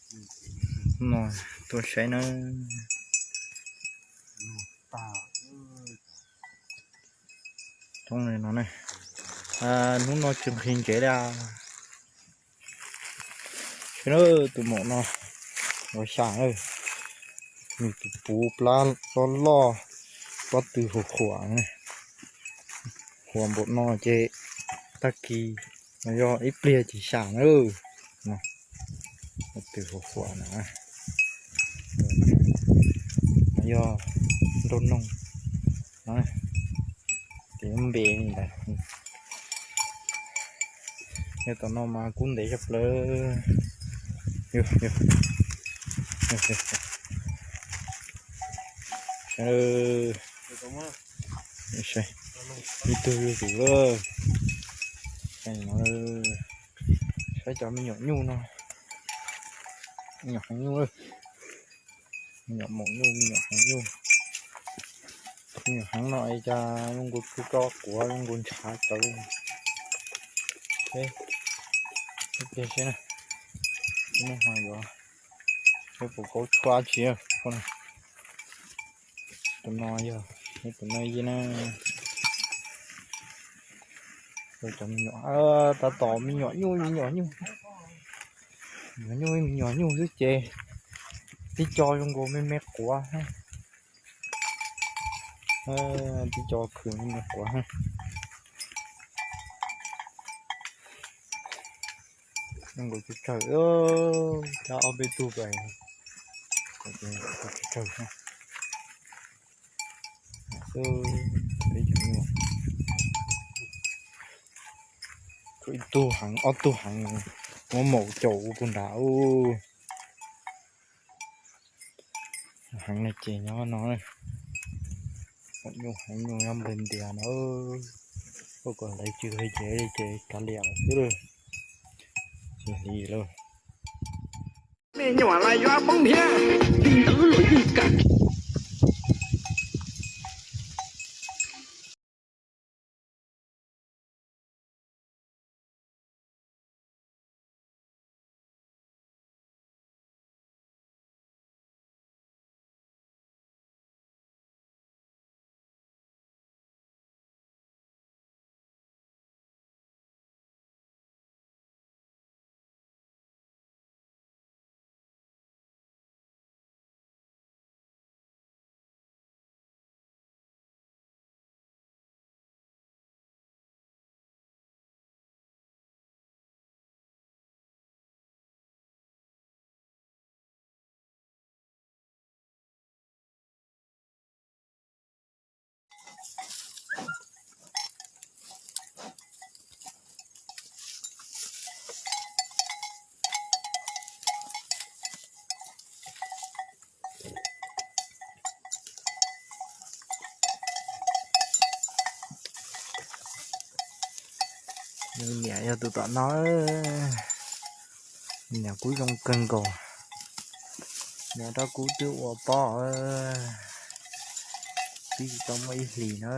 No, tuaj saib na. Thoob no ne, hnub no tsis nqhis ntsev li. Saib na, tus maum no ua xya na, nws tus puv plab loj loj, pob tw huam huam, huam npaum no ces tag kis no yog ib pliag ces xya na. Pob tw huam huam na, no yog nraug noog no, ces npe li ntawd. Yog tom no mas kub ntev tshaj plaws. Ib tug zuj zus lawm. Saib cov me nyuam nyuj no, me nyuam heev nyuj, me nyuam maum nyuj, me nyuam heev nyuj. Me nyuam heev no es cas zoo nkaus tsis tso quav, zoo nkaus ntshav tawv. Ib pliag seb na, ib hnub ho yuav, yuav puas kaub tshuaj tsi. Tus no yog, tus no yeej na, cov me nyuam, tab tom me nyuam nyuj, me nyuam nyuj, me nyuam nyuj, me nyuam nyuj xwb ces tib co zoo nkaus me me quav, tib co khwv me me quav. Zoo nkaus tsawg tsawg, cab ob peb tug pais, tsawg tsawg. Peb cov nyuj, ib tug heev ob tug heev, muab maum caum ua puag nrad. Heev no ces nyob no, maum nyuj heev nyuj nyob npawg ntias no, ua kom lawv tsis hais ces ces kav liam xwb lawm, tsis hlis lawm. Me nyuam lawv yuav poob thiab, li ntawd los yeej kam. Niam yog tus tom no, niam kuj zoo kawg nkaus, niam rab kub twb ua pob, twb tsis tau muaj ib hlis na.